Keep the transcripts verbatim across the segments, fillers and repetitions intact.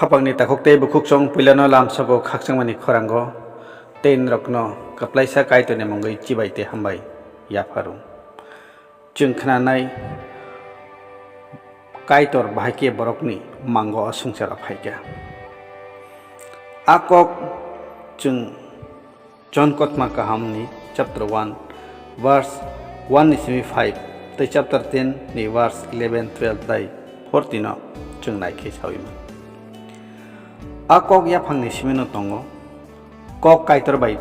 Khapangni takhuk tei bukhuk chwng puilano lamsogo khakchangmani khorango tei norokno kwplaisa Kaitorni mungwi chibai tei hambai yapharw. Chwng khnanai Kaitor bahai khe borokni mango o swngcharo phaikha. A kok chwng Jon Kotma Kahamni chapter one verse one ni simi five tei chapter ten ni verse eleven, twelve bai fourteen no chwng nai khe sawi man. A kok yaphangni simino tongo, kok Kaitor bai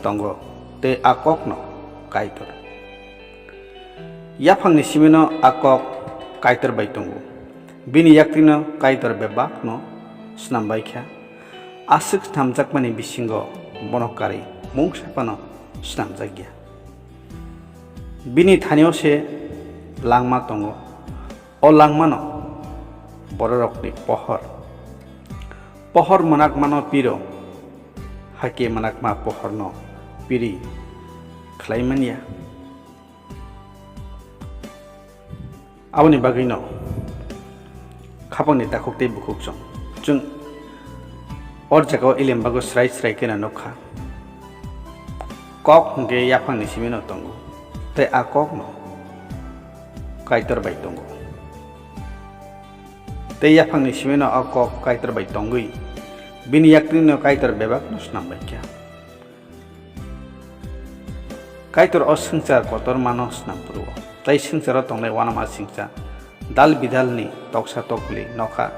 tongo, tei a kokno Kaitor. Yaphangni simino a kok Kaitor bai tongo. Bini yaktrino Kaitor bebakno snam bai kha. Aswk snamjakmani bisingo bono karwi mungsa phano snamjak ya. Bini thani-o se langma tongo. O langmano bororokni pohor. Pohor mwnakmano piro, hakhe mwnakma pohorno piri khlai man ya. Aboni bagwino khapangni takhuk tei bukhuk chwng, chwng o jagao elembago srai srai kheno nukha. Kok hwnkhe yaphangni simino tongo, tei a kokno Kaitor bai tongo. Tei yaphangni simino o kok Kaitor bai tongwi, bini yaktrino Kaitor bebakno snam bai kha. Kaitor o swngchar kotormano snam phuru-o, tei swngcharo tongnai uanama singcha, dal bidalni toksa tokli, nokha,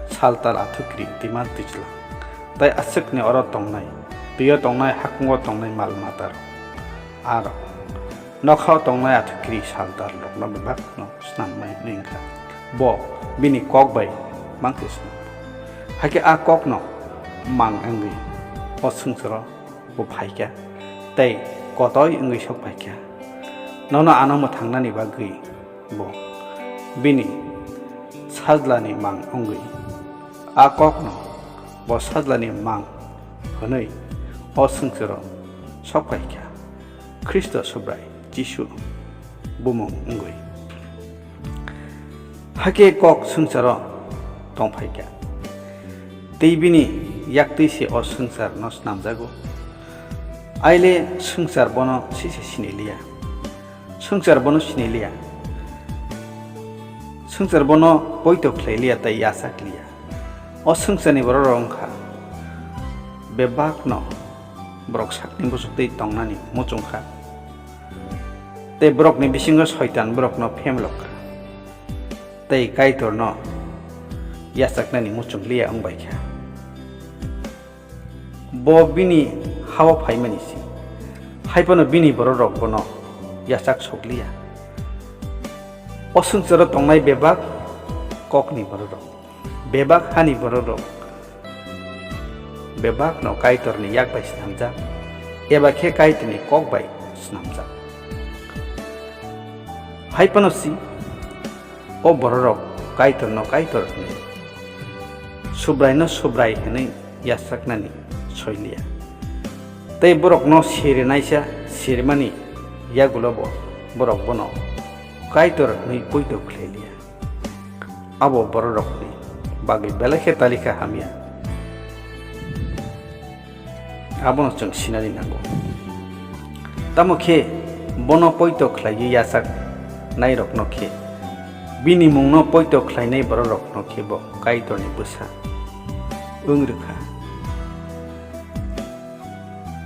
saltal, athukri, dimal twijla, tei aswkni oro tongnai, twi-o tongnai, hakungo tongnai mal matarok, aro nokhao tongnai athukri saltal rokno bebakno snam bai hwnwi wngkha. Bo bini kok bai mang khe snam. Hakhe a kokno mang wngwi o swngcharo bo phaikha tei kotoi wngwi sok phaikha. Nono ano mwthangnani bagwi bo bini sajlani mang wngwi a kokno bo sajlani mang hwnwi o swngcharo sok phaikha. Khristo Subrai Jisu bumung wngwi. Hakhe kok swngcharo tongphaikha. Tei bini yaktwi se o swngcharno snamjago. Aile swngchar bono sise siniliya. Swngchar bono siniliya. Swngchar bono poito khlailiya tei yachakliya. O swngcharni bororok wngkha bebakno borok sakni bwswk twi tongnani muchungkha. Tei borokni bisingo Soitan borokno phemlokha. Tei Kaitorno yachaknani muchung liya wngbaikha. Bo bini ha-o phaimani si, hai phano bini bororok bono yachak sokliya. O swngcharo tongnai bebak kokni bororok, bebak hani bororok, bebakno Kaitorni yak bai snamjak, eba khe Kaitorni kok bai snamjak. Hai phano si, o bororok Kaitorno Kaitor hwnwi, Subraino Subrai hwnwi yachaknani soiliya. Tei borokno sirinaisa sirimani yagulobo borok bono Kaitor hwnwi poito khlailiya. Abo bororokni bagwi belai khe talikha hamya. Abono chwng sinani nango. Tamo khe bono poito khlaiwi yachak nairokno khe, bini mungno poito khlainai bororokno khe bo Kaitorni bwsa wng rwkha.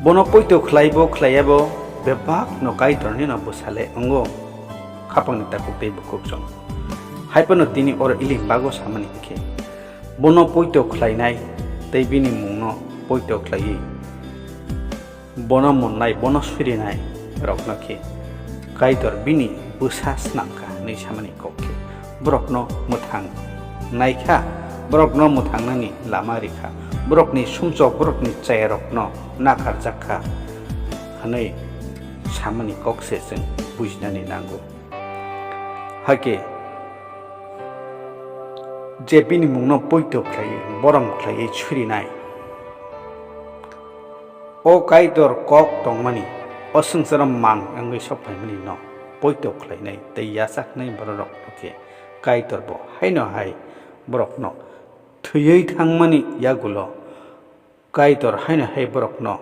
Bono poito khlaibo khlaiyabo bebakno Kaitornino bwsale wngo, khapangni takhuk tei bukhuk chwng. Hai phano tini oro ilimbago samani hinkhe, bono poito khlainai tei bini mungno poito khlaiwi bono munnai, bono surinai rokno khe Kaitor bini bwsa snamkha hwnwi samani kok khe borokno mwthang naikha, borokno mwthangnani lama rikha, borokni sumsok, borokni chayarokno nakarjakha hwnwi samani kok se chwng bujinani nango. Hakhe je bini mungno poito khlaiwi, borom khlaiwi surinai, o Kaitor kok tongmani, o swngcharo mang wngwi sok phaimani no poito khlainai tei yachaknai bororok khe Kaitor bo haino hai borokno Thwiwi thangmani yagulo Kaitor haino hai borokno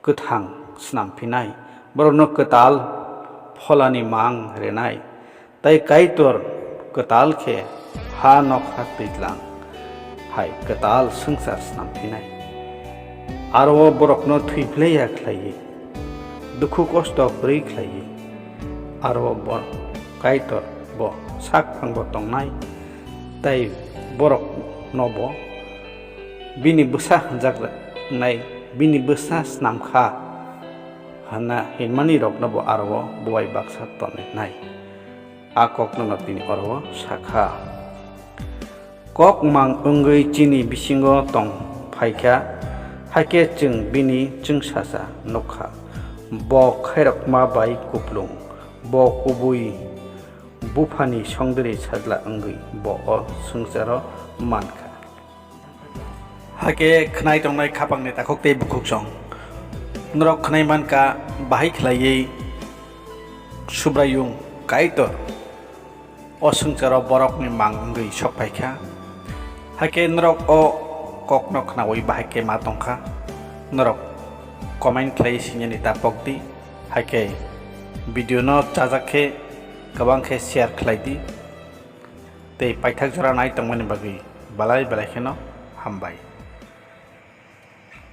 kwthang snam phinai, borokno kwtal pholani mang rwnai, tei Kaitor kwtal khe ha nokha twijlang hai kwtal swngchar snam phinai. Aro o borokno thwi phlaiya khlaiwi, dukhu kosto kwrwi khlaiwi, aro bo Kaitor bo sak phango tongnai, tei borokno bo bini bwsa hwnjaknai, bini bwsa snam kha hwnna hinmani rokno bo aro o buai baksa tonwi nai. A kokno no tini oro o sakha. Kok mang wngwi chini bisingo tong phaikha, hakhe chwng bini chwngsacha nukha. Bo khairokma bai kuplung, bo kubui buphani songdiri sajla wngwi bo o swngcharo mankha. Hakhe khwnai tongnai khapangni takhuk tei bukhuksong. Norok khwnai mankha bahai khlaiwi Subraiyung Kaitor o swngcharo borokni mang wngwi sok phaikha. Hakhe norok o kokno khnaui bahai khe ma tongkha? Norok comment khlai sinani ta pokdi. Hakhe video no chajak khe kwbang khe share khlai di. Tei paithak jora nai tongmani bagwi belai belai kheno hambai.